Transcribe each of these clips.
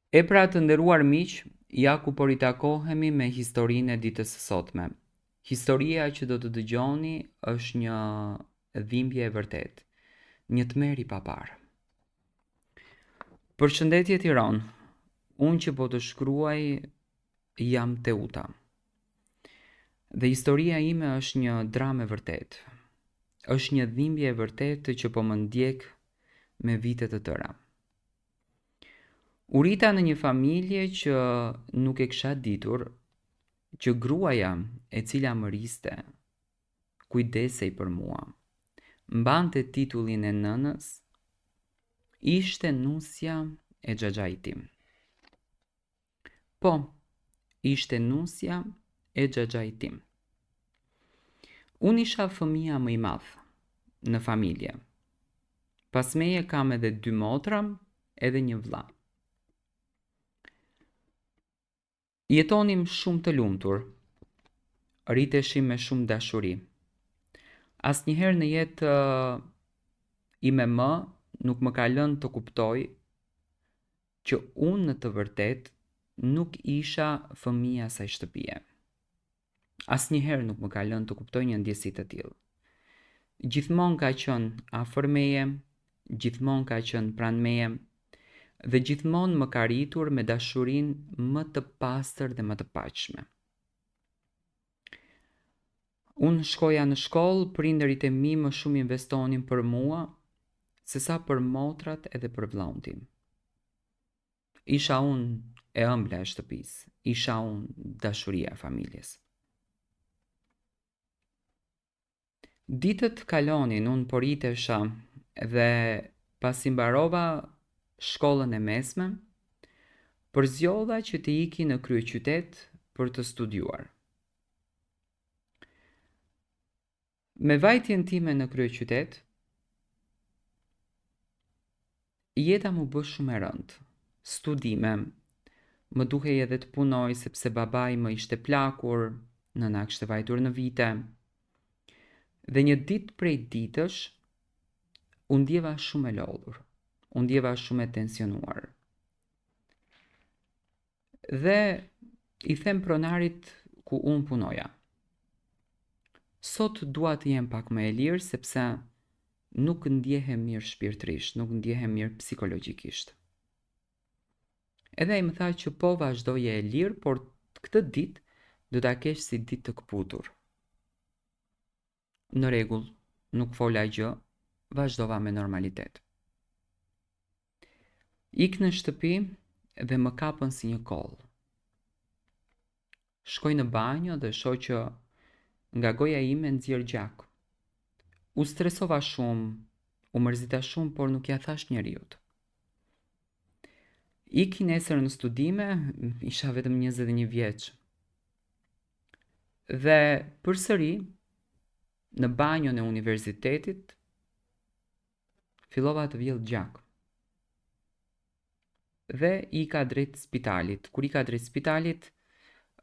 E pra të nderuar miq, ja ku po ritakohemi me historinë e ditës së sotme. Historia që do të dëgjoni është një dhimbje e vërtetë, një tmerr i paparë. Përshëndetje Tiron, unë që po të shkruaj jam Teuta. Dhe historia ime është një dramë e vërtetë. Është një dhimbje e vërtetë që po më ndjek me vite të tëra. U rrita në një familje që nuk e kisha ditur që gruaja e cila më rriste, kujdesej për mua, mbante titullin e nënës, ishte nusja e xhaxhait tim. Po, ishte nusja e xhaxhait tim. Unë isha fëmija më i madh në familje. Pas meje kam edhe dy motra, edhe një vëlla. Jetonim shumë të lumtur. Rriteshim me shumë dashuri. Asnjëherë në jetë ime më nuk më ka lënë të kuptoj që unë në të vërtetë nuk isha fëmijë i asaj shtëpie. Asnjëherë nuk më ka lënë të kuptoj një ndjesi të tillë. Gjithmonë ka qenë afër meje, gjithmonë ka qenë pranë meje dhe gjithmonë më ka rritur me dashurinë më të pastër dhe më të paqme. Unë shkoja në shkollë, prindërit e mi më shumë investonin për mua sesa për motrat edhe për vëllaun tim. Isha unë e ëmbla e shtëpisë, isha unë dashuria e familjes. Ditët kalonin, unë po rritesha dhe pasi mbarova shkollën e mesme, përzgjodha që të iki në kryeqytet për të studiuar. Me vajtjen time në kryeqytet, jeta m'u bë shumë e rëndë. Studime, më duhej edhe të punoj sepse babai më ishte plakur, nëna kishte vajtur në vite. Dhe një ditë prej ditësh, u ndjeva shumë e lodhur, u ndjeva shumë e tensionuar. Dhe i them pronarit ku unë punoja. Sot dua të jem pak më e lirë sepse nuk ndjehem mirë shpirtërisht, nuk ndjehem mirë psikologjikisht. Edhe ai më tha që po vazhdo je e lirë, por këtë ditë do ta kesh si ditë të këputur. Në rregull, nuk fola gjë, vazhdova me normalitet. Ik në shtëpi dhe më kapën si një kollë. Shkoj në banjo dhe shoh që nga goja ime nxjerr gjak. U stresova shumë, u mërzita shumë, por nuk ia thashë njeriut. Iki nesër në studime, isha vetëm 21 vjeç. Dhe përsëri në banjon e universitetit fillova të vjell gjak. Dhe ika drejt spitalit. Kur ika drejt spitalit,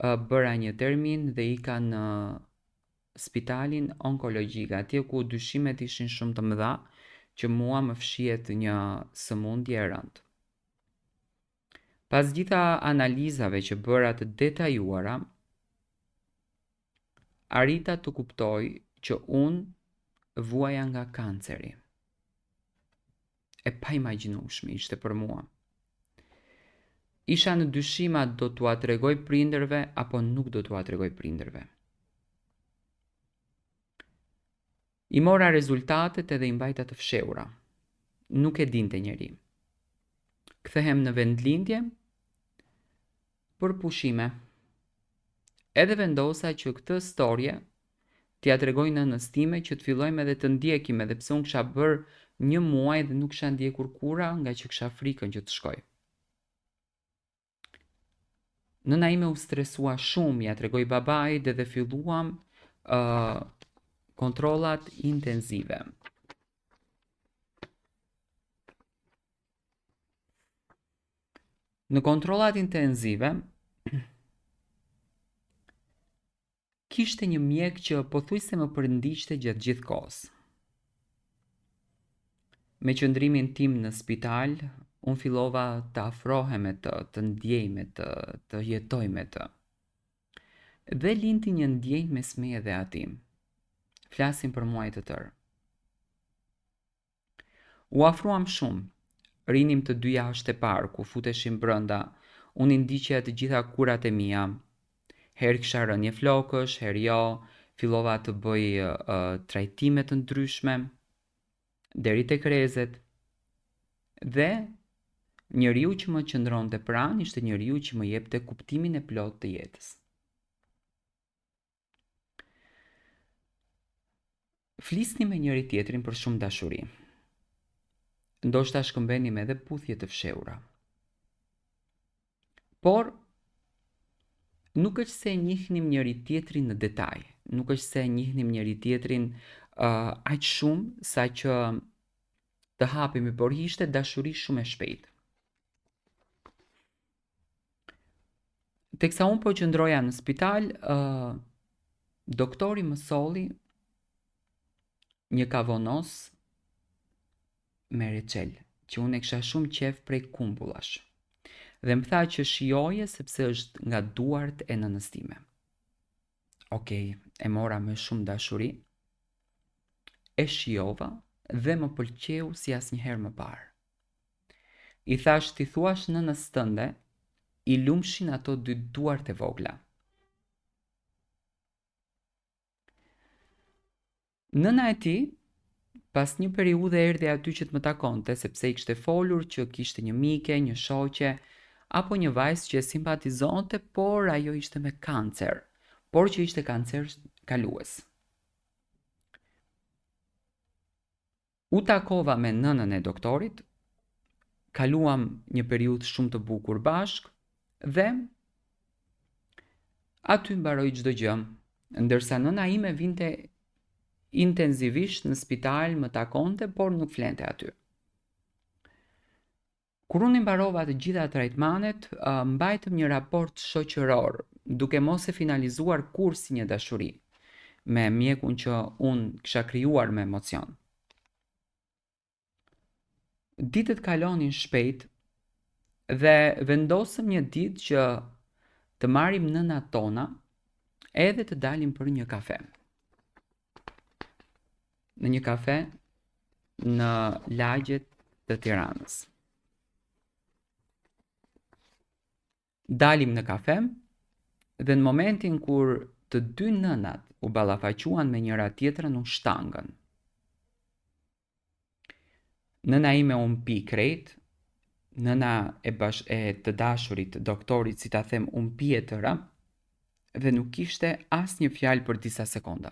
bëra një termin dhe ika në spitalin onkologjik, atje ku dyshimet ishin shumë të mëdha që mua më fshihet një sëmundje e rëndë. Pas gjitha analizave që bëra të detajuara, arrita të kuptoj që unë vuaja nga kanceri. E paimagjinueshme ishte për mua. Isha në dyshim a do t'ua tregoj prindërve apo nuk do t'ua tregoj prindërve. I mora rezultatet edhe i mbajta të fshehura. Nuk e dinte njeri. Kthehem në vendlindje për pushime. Edhe vendosa që këtë storje t'ia tregoj nënës time që të fillojmë edhe të ndjekim edhe pse unë kisha bërë një muaj dhe nuk kisha ndjekur kura ngaqë kisha frikën që të shkoj. Nëna ime u stresua shumë, ia tregoi babait dhe filluam uh, kontrollat intenzive. Në kontrollat intenzive, kishte një mjek që pothuajse më përndiqte gjatë gjithë kohës. Me qëndrimin tim në spital, unë fillova të afrohem me të, të ndjej me të, të jetoj me të. Dhe lindi një ndjenjë mes meje dhe atij. Flasim për muaj të tërë. U afruam shumë. Rrinim të dy jashtë te parku, futeshim brenda. Unë i ndiqja të gjitha kurat e mia. Herë kisha rënie flokësh, herë jo, fillova të bëj uh, trajtime të ndryshme deri tek rezet. Dhe njeriu që më qëndronte pranë ishte njeriu që më jepte kuptimin e plotë të jetës. Flisnim me njëri-tjetrin për shumë dashuri. Ndoshta shkëmbenim edhe puthje të fshehura. Por nuk është se e njihnim njëri-tjetrin në detaj, nuk është se e njihnim njëri-tjetrin uh, aq shumë sa që të hapemi, por ishte dashuri shumë e shpejtë. Teksa unë po qëndroja në spital, uh, doktori më solli një kavonoz me reçel, që unë e kisha shumë qejf prej kumbullash. Dhe më tha që shijoje sepse është nga duart e nënës time. Okej, e mora me shumë dashuri, e shijova dhe më pëlqeu si asnjëherë më parë. I thashë t'i thuash nënës tënde, i lumshin ato dy duart e vogla. Nëna e tij, pas një periudhe erdhi aty që të më takonte, sepse i kishte folur që kishte një mike, një shoqe, apo një vajzë që e simpatizonte, por ajo ishte me kancer, por që ishte kancer kalues. U takova me nënën e doktorit, kaluam një periudhë shumë të bukur bashkë dhe aty mbaroi çdo gjë. Ndërsa nëna ime vinte intensivisht në spital, më takonte, por nuk flente aty. Kur unë i mbarova të gjitha trajtmanet, mbajtëm një raport shoqëror, duke mos e finalizuar kurrë si një dashuri me mjekun që unë kisha krijuar me emocion. Ditët kalonin shpejt dhe vendosëm një ditë që të marrim nënat tona edhe të dalim për një kafe. Në një kafe në lagje të Tiranës. Dalim në kafe dhe në momentin kur të dy nënat u ballafaquan me njëra tjetrën u shtangën. Nëna ime u mpi krejt, nëna e bash e të dashurit, doktorit, si ta them, u mpi e tëra dhe nuk kishte asnjë fjalë për disa sekonda.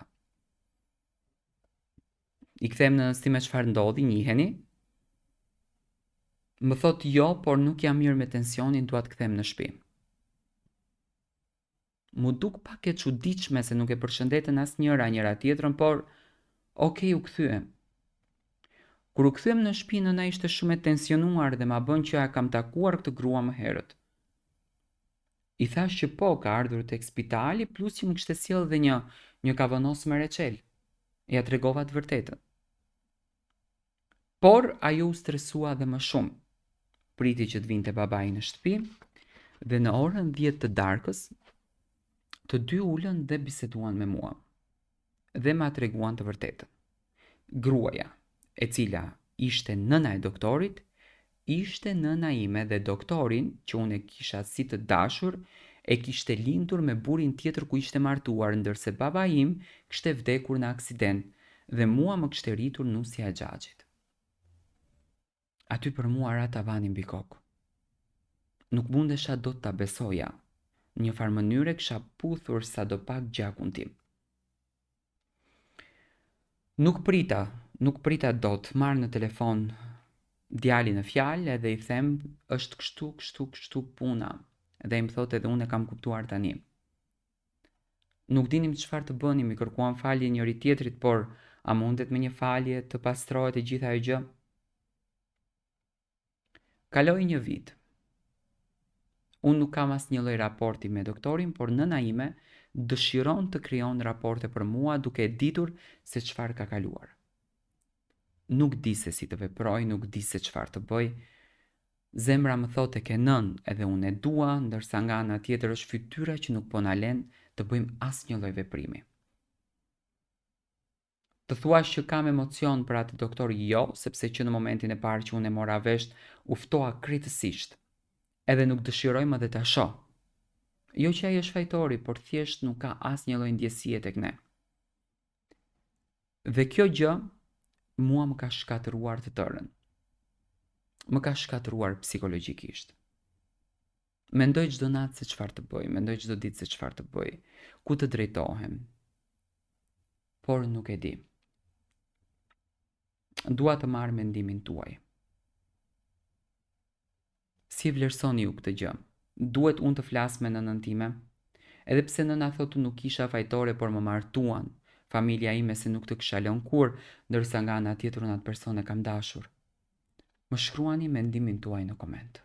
I kthehem nënës time çfarë ndodhi, njiheni? Më thotë jo, por nuk jam mirë me tensionin, dua të kthehem në shtëpi. M'u duk pak e çuditshme se nuk e përshëndetën asnjëra njëra tjetrën, por ok, u kthyem. Kur u kthyem në shtëpi, nëna ishte shumë e tensionuar dhe ma bën që e kam takuar këtë grua më herët. I thashë që po, ka ardhur tek spitali, plus që më kishte sjellë dhe një një kavanoz me reçel. Ia tregova të vërtetën. Por ajo u stresua dhe më shumë. Priti që të vinte babai në shtëpi dhe në orën 10 të darkës të dy u ulën dhe biseduan me mua dhe ma treguan të vërtetën. Gruaja, e cila ishte nëna e doktorit, ishte nëna ime dhe doktorin, që unë e kisha si të dashur, e kishte lindur me burrin tjetër ku ishte martuar, ndërse babai im kishte vdekur në aksident dhe mua më kishte rritur nusja e xhaxhit. Aty për mua ra tavani mbi kokë. Nuk mundesha dot ta besoja. Në një farë mënyre kisha puthur sadopak gjakun tim. Nuk prita, nuk prita dot, marr në telefon djalin në fjalë edhe i them është kështu, kështu, kështu puna. Dhe ai më thotë edhe unë e kam kuptuar tani. Nuk dinim çfarë të bënim, i kërkuam falje njëri tjetrit, por a mundet me një falje të pastrohet e gjitha ajo gjë? Kaloi një vit. Unë nuk kam asnjë lloj raporti me doktorin, por nëna ime dëshiron të krijon raporte për mua duke e ditur se çfarë ka kaluar. Nuk di se si të veproj, nuk di se çfarë të bëj. Zemra më thotë e ke nënë, edhe unë e dua, ndërsa nga ana tjetër është fytyra që nuk po na len të bëjmë asnjë lloj veprimi. Të thuash që kam emocion për atë doktor, jo, sepse që në momentin e parë që unë e mora vesh, u ftoha krejtësisht. Edhe nuk dëshiroj më dhe ta shoh. Jo që ai është fajtori, por thjesht nuk ka asnjë lloj ndjesie tek ne. Dhe kjo gjë mua më ka shkatërruar të tërën. Më ka shkatërruar psikologjikisht. Mendoj çdo natë se çfarë të bëj, mendoj çdo ditë se çfarë të bëj, ku të drejtohem. Por nuk e di. Dua të marr mendimin tuaj. Si e vlerësoni ju këtë gjë? Duhet unë të flas me nënën time? Edhe pse nëna thotë nuk isha fajtore, por më martuan, familja ime se nuk të kisha lënë kurrë, ndërsa nga ana tjetër unë atë person e kam dashur. Më shkruani mendimin tuaj në koment.